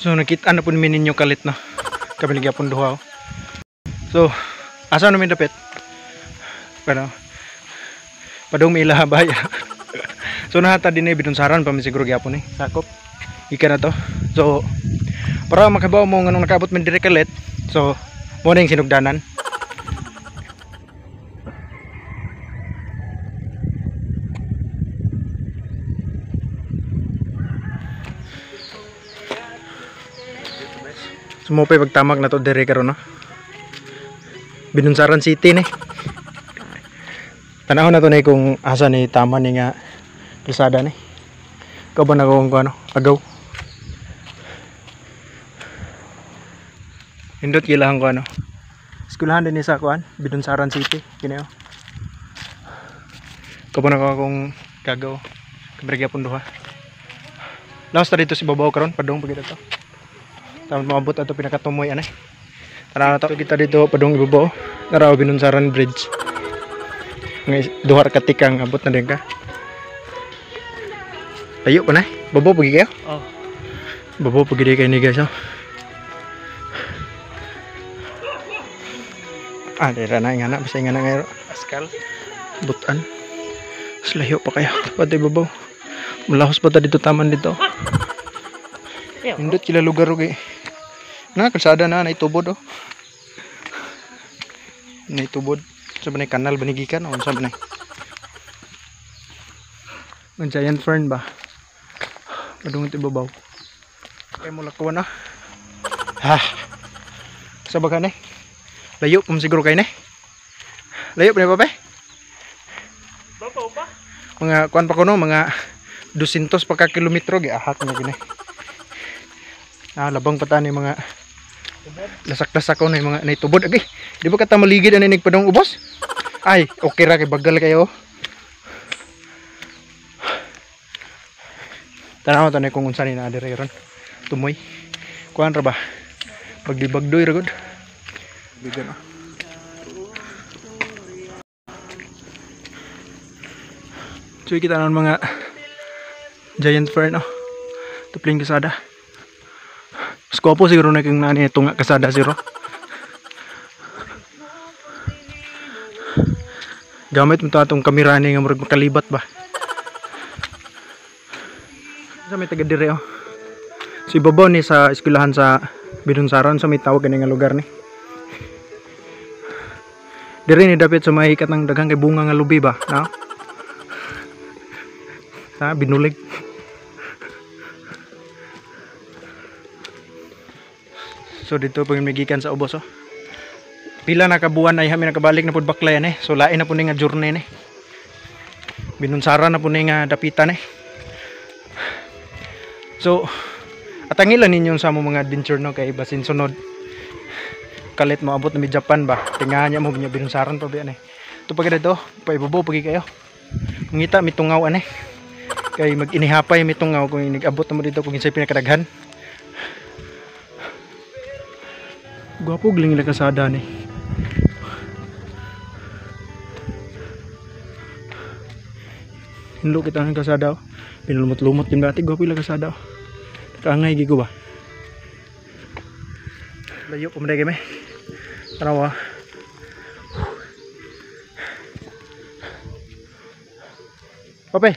So nakita na po ninyo kalit no. Kami nagyapon duha. Oh. So asa na mi dapit? Pero padung may ilaha bahaya. So nahata din eh Binunsaran pa mi siguro gyapon eh. Sakop. Ika na to. So para makabaw mo nganong nakaabot mi diri kalit. So mo na yung sinugdanan. Sumopay pagtamak na to diri karon no. Binunsaran City ni. Tanaw na to ni kung asa ni tama ni nga kalsada ni. Ikaw ba na kung ano, agaw. Hindot kilahang ko ano. Eskwelahan din ni sa kuan, Binunsaran City kini oh. Ikaw ba na kung gagaw. Kabrigya pun duha. Laos ta dito si babaw karon padung pagid to. Tama maabot ato pinakatumoy ani. Tara na to kita dito padung ibabaw. Tara Binunsaran Bridge. Nga duha ka tikang abot na din ka. Layo pa na. Babaw pagi kayo? Oh. Babaw pagi kayo ni guys oh. Ah, dira na ingana basta ingana ngayo. Pascal. Butan. Mas layo pa kayo. Pati babaw. Malahos pa ta dito taman dito. Indot kila lugar og eh. Na kalsada na naitubod oh. Naitubod sa ba kanal banigikan o sa ba ang giant fern ba? Padung ito ibabaw. Kaya mo lakuan na. Ha. Sa ba ka ni? Layo pum siguro kay ni. Layo pa ni pape? Babaw pa? Mga kuan pa kuno mga 200 pa ka kilometro giahak na gini. Ah, labang pa ta ni mga lasak-lasak ko na yung mga naitubod. Agay, di ba kata maligid ani nagpadong ubos? Ay, okay ra kay bagal kayo. Tanaw tanay kung unsa ni naa diri ron. Tumoy. Kuan ra ba? Pagdibagdoy ra gud. Bigan ah. So kita naman mga giant fern oh. Tupling kasada. Mas gwapo siguro na kung nani tunga kasada siguro. Gamit mo to atong kamera ni nga murag makalibat ba. Sa may taga dire oh. Si ibabaw ni sa eskwelahan sa Binunsaran sa may tawag kani nga lugar ni. Dire ni dapit sa may katang daghang kay bunga nga lubi ba, no? Ha, binulig. So dito pag migikan sa ubos oh. Pila na kabuan ay hami nakabalik na pud baklayan eh. So lain na pud ni nga journey ni. Binunsaran na pud ni nga dapitan eh. So atangilan ninyo sa mo mga adventure no kay basin sunod kalit mo abot na mi Japan ba. Tingahan niya mo binya Binunsaran pa biyan eh. Ito pag dito paibabaw pagi kayo. Mangita mi tungaw ane. Kay mag-inihapay mi tungaw kung nigabot na mo dito kung kinsay pinakadaghan. Gwapo galing nila kasada ni. Hinlo kita ng kasada oh. Pinulumot-lumot din ba ati gwapo ila kasada oh. Kaangay gigo ba. Layo pa man kami. Tanawa. Pape.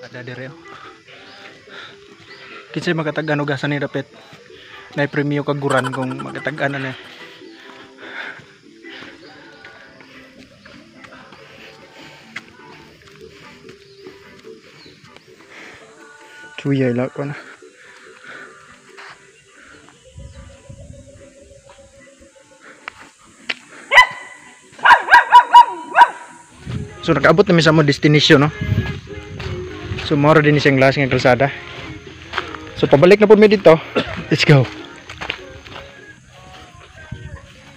Ada dire oh. Kinsay makatag-an og asa ni dapit. Nay premyo kaguran kung makatag-an na ni. Chuya ila ko na. So nakaabot na mi sa mo destination no. So moro din siyang last nga kalsada. So pabalik na po mi dito. Let's go.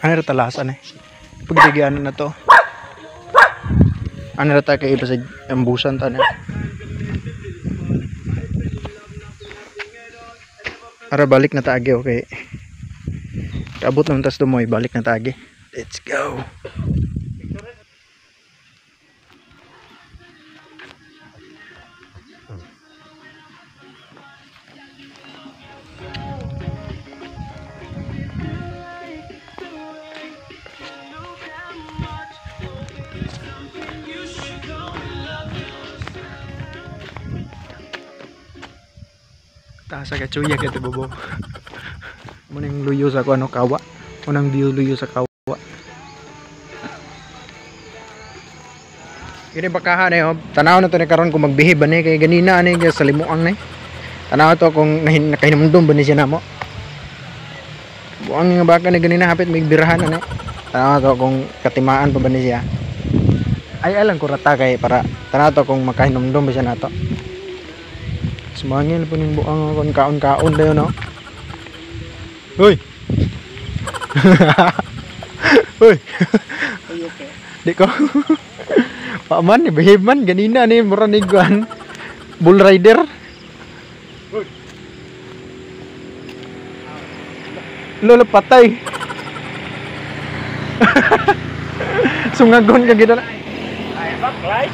Ano ra talasan eh. Pagdigian na to. Ano ra ta kay iba sa ambusan ta na. Ara balik na ta agi okay. Kaabot naman tas dumoy, balik na tagi. Let's go. Taas sa kachuya kay bobo. Mo ning luyo sa kuno kawa. Unang view luyo sa kawa. Kini bakahan eh, oh. Tanaw na to ni karon kung magbihib ba ni kay ganina ani kay sa limuang ni. Tanaw to kung nakahinumdum ba ni siya namo. Buang nga baka ni ganina hapit may birahan ani. Tanaw to kung katimaan pa ba ni siya. Ay alang ko rata kay para tanaw to kung makahinumdum ba siya nato. Sumangil po ning buang kon kaon-kaon dayon no. Hoy. Hoy. Di ko. Pa man, behave man ganina ni mura ni guan. Bull rider. Lolo patay. Sungagon ka gid na. Ay, baklay.